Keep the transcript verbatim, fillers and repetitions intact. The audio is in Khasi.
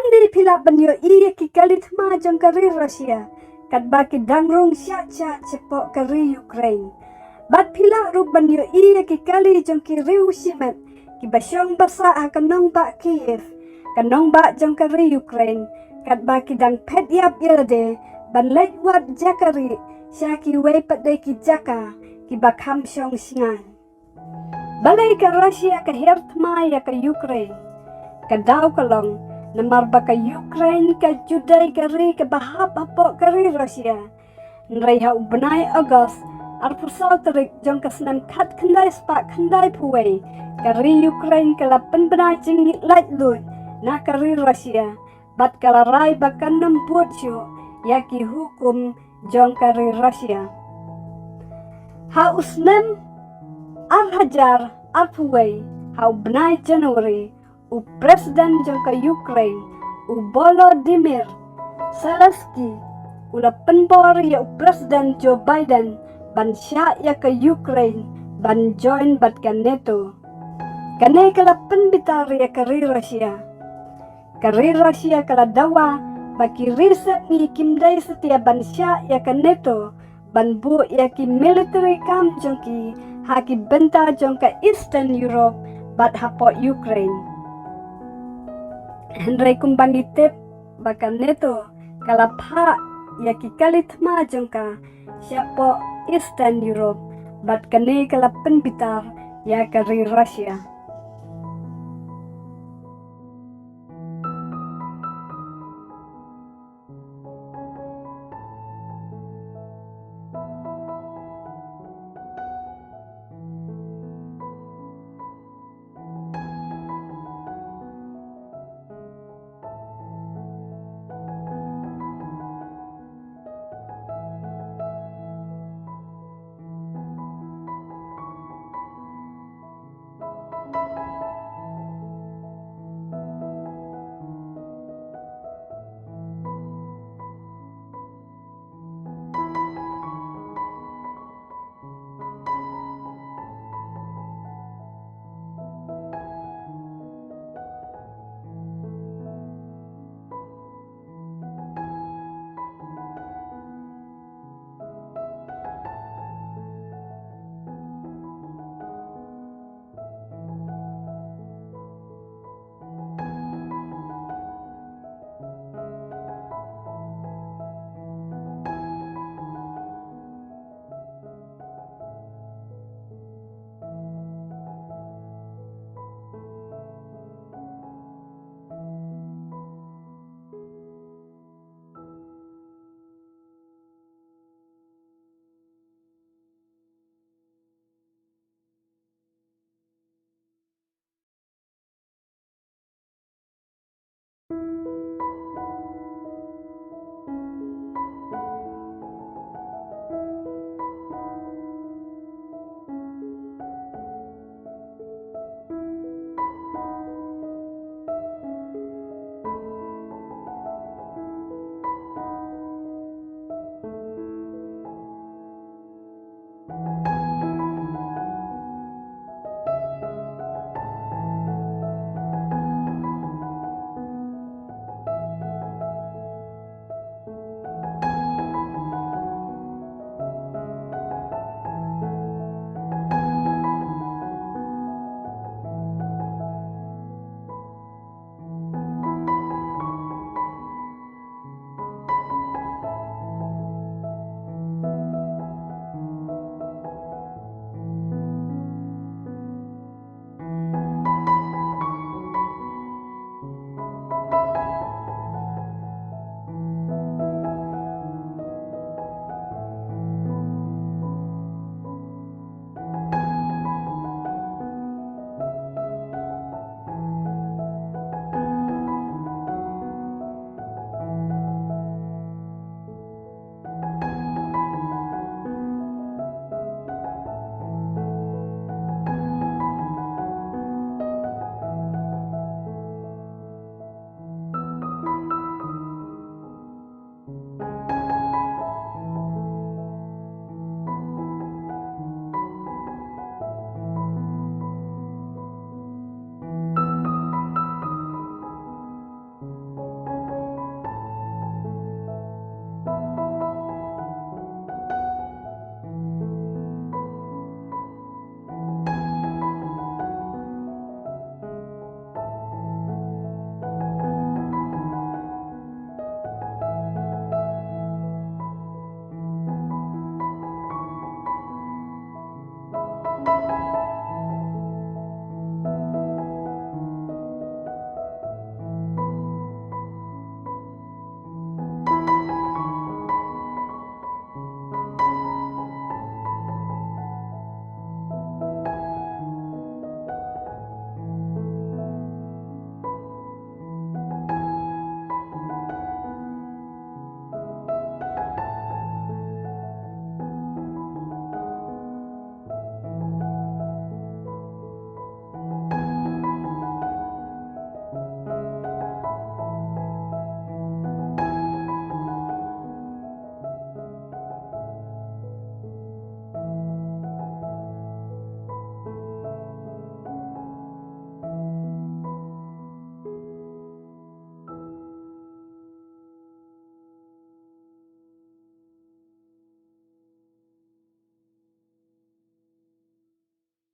Hangne phi lah ban ïohi ïa ki kali thma jong ka ri Russia, katba ki dang rung shah shah shapoh ka ri Ukraine. Bad phi lah ruh ban ïohi ïa ki kali jong ki riew shimet kiba shong basah ha ka nongbah Kyiv, ka nongbah jong ka ri Ukraine, katba ki dang phet ïap ïa lade ban leit wad jaka rieh sha kiwei pat de ki jaka kiba kham shong shngain. Balei ka Russia ka hiar thma ïa ka Ukraine? Ka daw ka long namar ba ka Ukraine ka ju dei ka ri kaba hap hapoh ka ri Russia. Hynrei ha u bnai August arphew saw tarik jong ka snem khatkhyndai spah khyndaiphew wei, ka ri Ukraine ka la pynbna jingïeit laitluid na ka ri Russia bad ka la rai ba kan ym bud shuh ïa ki hukum jong ka ri Russia. Ha u snem ar hajar arphew wei, ha u bnai January, u President jong ka Ukraine, u Volodymyr Zelensky, u la pynbor ïa u President Joe Biden ban shah ïa ka Ukraine ban join bad ka NATO. Kane ka la pynbitar ïa ka ri Russia. Ka ri Russia ka la dawa ba ki ri sepngi kim dei satia ban shah ïa ka NATO ban buh ïa ki military camp jong ki ha ki bynta jong ka Eastern Europe bad hapoh Ukraine. Hynrei kumba ngi tip ba ka NATO ka la phah ïa ki kali thma jong ka shapoh Eastern Europe bad kane ka la pynbitar ïa ka ri Russia.